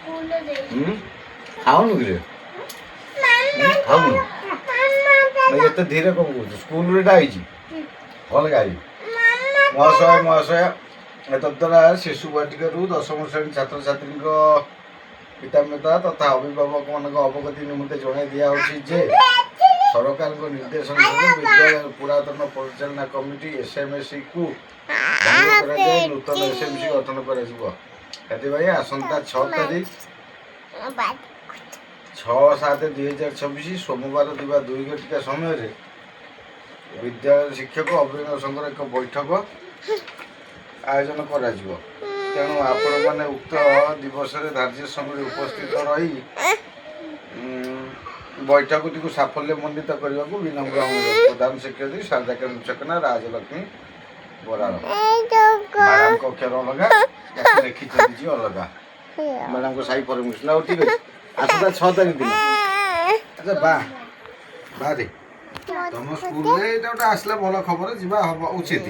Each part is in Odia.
ସ୍କୁଲରେ ଦେଇଛି। ଖାଉନୁ କିରେ? ଖାଉନୁ? ଭାଇ, ଏତେ ଧୀରେ କଣ କହୁଛୁ? ସ୍କୁଲରେ ଏଇଟା ହେଇଛି, ଭଲ ଗାଇ। ମହାଶୟ ମହାଶୟ, ଏତଦ୍ୱାରା ଶିଶୁ ବାଟିକାରୁ 10ମ ଶ୍ରେଣୀ ଛାତ୍ରଛାତ୍ରୀଙ୍କ ପିତାମାତା ତଥା ଅଭିଭାବକମାନଙ୍କ ଅବଗତି ନିମନ୍ତେ ଜଣାଇ ଦିଆହେଉଛି ଯେ, ସରକାରଙ୍କ ନିର୍ଦ୍ଦେଶ ଅନୁସାରେ ବିଦ୍ୟାଳୟ ପୁରାତନ ପରିଚାଳନା କମିଟି ଏସ୍ଏମ୍ସିକୁ ଭଙ୍ଗ କରାଯାଇ ନୂତନ ଏସ୍ଏମ୍ସି ଗଠନ କରାଯିବ। ସେଥିପାଇଁ ଆସନ୍ତା 6 ତାରିଖ, 6/7/2026, ସୋମବାର ଦିବା 2 ଘଟିକା ସମୟରେ ବିଦ୍ୟାଳୟ ଶିକ୍ଷକ ଅଭିଭାବକ ସଂଘର ଏକ ବୈଠକ ଆୟୋଜନ କରାଯିବ। ତେଣୁ ଆପଣମାନେ ଉକ୍ତ ଦିବସରେ ଧାର୍ଯ୍ୟ ସମୟରେ ଉପସ୍ଥିତ ରହି ବୈଠକଟିକୁ ସାଫଲ୍ୟ ମଣ୍ଡିତ କରିବାକୁ ବିନମ୍ର ଅନୁରୋଧ। ପ୍ରଧାନ ଶିକ୍ଷୟିତ୍ରୀ ଶାରଦା ଚକନା, ରାଜଲକ୍ଷ୍ମୀ ବରାଳ। ମ୍ୟାଡ଼ାମଙ୍କ ଅକ୍ଷର ଅଲଗା, ତାକୁ ଲେଖିଛନ୍ତି ଯିଏ ଅଲଗା। ମ୍ୟାଡ଼ାମଙ୍କ ସାଇ ପରମିଶନ। ହଉ, ଠିକ୍ ଅଛି। ଆସନ୍ତା 6 ତାରିଖ ଦିନ। ଆଚ୍ଛା, ବା ବାରେ ତମ ସ୍କୁଲରେ ଏଇଟା ଗୋଟେ ଆସିଲା, ଭଲ ଖବର, ଯିବା ହବ ଉଚିତ।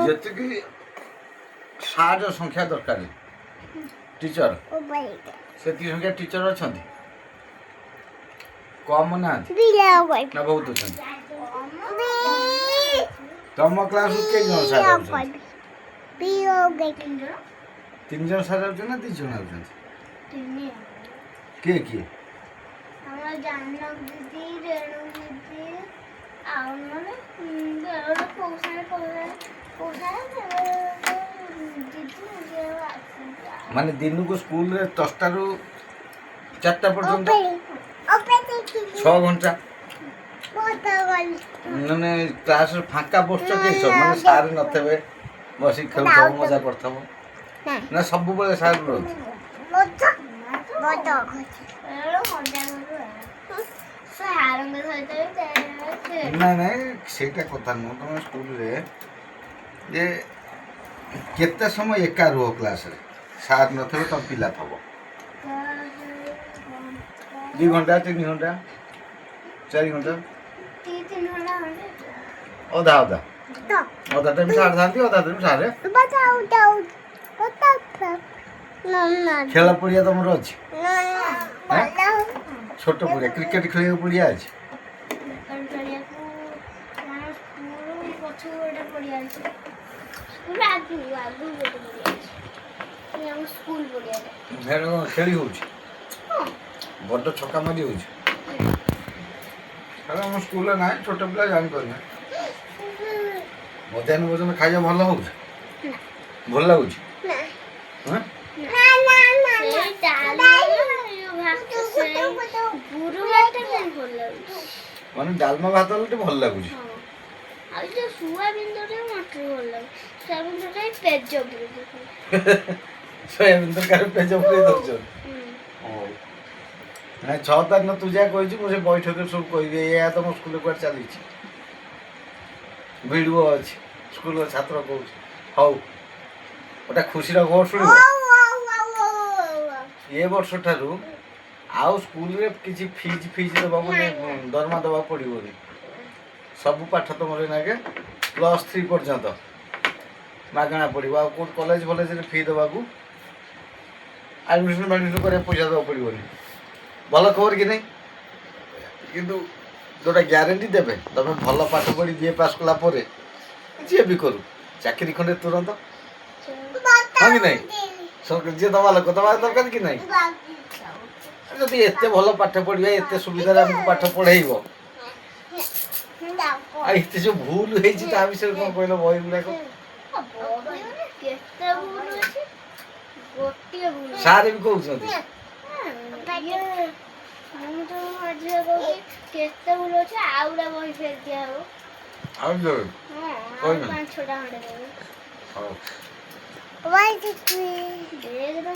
ଯେତିକି ସାର୍ ସଂଖ୍ୟା ଦରକାର, ଟିଚର, ସେତିକି ସଂଖ୍ୟା ଟିଚର ଅଛନ୍ତି? କମ ନାହାନ୍ତି ନା ବହୁତ ଅଛନ୍ତି? ତମ କ୍ଲାସରୁ କେତେ ଜଣ ସାର୍ ଆଉଛନ୍ତି? ତିନି ଜଣ ସାର୍ ଆଉଛନ୍ତି ନା ଦି ଜଣ ଆଉଛନ୍ତି? ତିନି। କିଏ କିଏ? ଆମର ଜାନକ ଦିଦି, ରେଣୁ ଦିଦି, ଆଉ ନହେଲେ ବେଳେବେଳେ କୋଉ ସାର୍, କୋଉ ସାର୍, କୋଉ ସାର୍, ଦିଦି ଆସନ୍ତି ଆଉ। ମାନେ ଦିନକୁ ସ୍କୁଲରେ 10ଟାରୁ 4ଟା ପର୍ଯ୍ୟନ୍ତ 6 ଘଣ୍ଟା ମାନେ କ୍ଲାସରେ ଫାଙ୍କା ବସୁଛ କେହି ସବୁ? ମାନେ ସାର୍ ନଥିବେ, ବସିକି ଖେଳୁଥିବ, ମଜା କରୁଥିବ, ନା ସବୁବେଳେ ସାର୍ ରୁହନ୍ତି? ବେଳେବେଳେ ମଜା କରୁ ଆଉ ସାରଙ୍କ ସହିତ ବି ଖେଳୁ। ନାଇଁ ନାଇଁ, ସେଇଟା କଥା ନୁହଁ। ତମ ସ୍କୁଲରେ ଯେ କେତେ ସମୟ ଏକା ରୁହ କ୍ଲାସରେ, ସାର୍ ନଥିବେ, ତମ ପିଲା ଥବ? 2 ଘଣ୍ଟା, 3 ଘଣ୍ଟା, 4 ଘଣ୍ଟା? 3 ଘଣ୍ଟା ଖଣ୍ଡେ। ଅଧା ଅଧା, ଅଧା ଟାଇମ୍ ସାର୍ ଥାନ୍ତି, ଅଧା ଟାଇମ୍ ସାର୍। ଖେଳ ପଡ଼ିଆ ତମର ଅଛି? ଛୋଟ ପଡ଼ିଆ, କ୍ରିକେଟ ଖେଳିବାକୁ ପଡ଼ିଆ ଅଛି? କ୍ରିକେଟ ଖେଳିବାକୁ ଆମ ସ୍କୁଲ ପଛକୁ ଗୋଟେ ପଡ଼ିଆ ଅଛି। ସ୍କୁଲ ଆଗକୁ ଆଗକୁ ଗୋଟେ ପଡ଼ିଆ ଅଛି। ସେ ଆମ ସ୍କୁଲ ପଡ଼ିଆଟା। ସେଇଟା କ'ଣ ଖେଳି ହେଉଛି? ବଡ଼ ଛକା ମାରି ହେଉଛି? ଖେଳ ଆମ ସ୍କୁଲରେ ନାହିଁ, ଛୋଟ ପିଲା ଜାଣିପାରୁନା। ମଧ୍ୟାହ୍ନ ଭୋଜନ ଖାଇବା ଭଲ ହେଉଛି? ଭଲ ଲାଗୁଛି? ହଁ। ସେଇ ଡାଲମା, ଭାତ, ସେଇ ଗୁରୁବାରଟା ପାଇଁ ଭଲ ଲାଗୁଛି। ମାନେ ଡାଲମା ଭାତ ହେଲେ ଟିକେ ଭଲ ଲାଗୁଛି? ହଁ, ଆଉ ଯୋଉ ସୋୟାବିନ୍ ତରକାରୀ ମତେ ଭଲ ଲାଗେ। ସୋୟାବିନ୍ ତରକାରୀ ପେଜ ଉପରେ। ସୋୟାବିନ୍ ତରକାରୀ ପେଜ ପୁରେଇ ଦେଉଛନ୍ତି? ହଉ, ନାଇଁ, 6 ତାରିଖ ତୁ ଯାହା କହିଛୁ, ମୁଁ ସେ ବୈଠକରେ ସବୁ କହିବି। ଏଇଆ ତମ ସ୍କୁଲରେ କୁଆଡ଼େ ଚାଲିଛି, ଭିଡ଼ିଓ ଅଛି, ସ୍କୁଲର ଛାତ୍ର କହୁଛି। ହଉ, ଗୋଟେ ଖୁସିର ଖବର ଶୁଣିବ। ଏ ବର୍ଷ ଠାରୁ ଆଉ ସ୍କୁଲରେ କିଛି ଫିଜ୍ ଫିଜ୍ ଦେବାକୁ, ଦରମା ଦେବାକୁ ପଡ଼ିବନି। ସବୁ ପାଠ ତମର ଏଇନାକେ +3 ପର୍ଯ୍ୟନ୍ତ ମାଗଣା ପଡ଼ିବ। ଆଉ କେଉଁଠି କଲେଜ ଫଲେଜରେ ଫି ଦେବାକୁ, ଆଡ଼ମିସନ୍ ଫାଡ଼ମିସନ୍ କରିବାକୁ ପଇସା ଦେବାକୁ ପଡ଼ିବନି। ଭଲ ଖବର କି ନାହିଁ? କିନ୍ତୁ ଯେଉଁଟା ଗ୍ୟାରେଣ୍ଟି ଦେବେ, ତମେ ଭଲ ପାଠ ପଢ଼ି ବିଏ ପାସ୍ କଲା ପରେ ଯିଏ ବି କରୁ, ଚାକିରି ଖଣ୍ଡେ ତୁରନ୍ତ, ହଁ କି ନାହିଁ? ସରକାର ଯିଏ ଦେବା ଲୋକ ଦେବା ଦରକାର କି ନାହିଁ? ଯଦି ଏତେ ଭଲ ପାଠ ପଢ଼ିବା, ଏତେ ସୁବିଧାରେ ଆମକୁ ପାଠ ପଢ଼େଇବ, ଆଉ ଏତେ ଯୋଉ ଭୁଲ ହେଇଛି ତା ବିଷୟରେ କ'ଣ କହିଲ, ବହି ଗୁଡ଼ାକ? କେତେ ଭୁଲ ଅଛି? ଗୋଟିଏ ଭୁଲ। ସାର୍ ବି କହୁଛନ୍ତି। ଇଏ ମୁଁ ତ ମଝିରେ କହୁଛି, କେତେ ଭୁଲ ଅଛି, ଆଉ ଗୋଟେ ବହି ଫେର ଦିଆହବ। ଆଉ ଦେବେ? ହଁ, ଆଉ କହିବେନି? ପାଞ୍ଚ ଛଅଟା ଖଣ୍ଡେ ଦେବେ। ହଉ। ଦେଖ।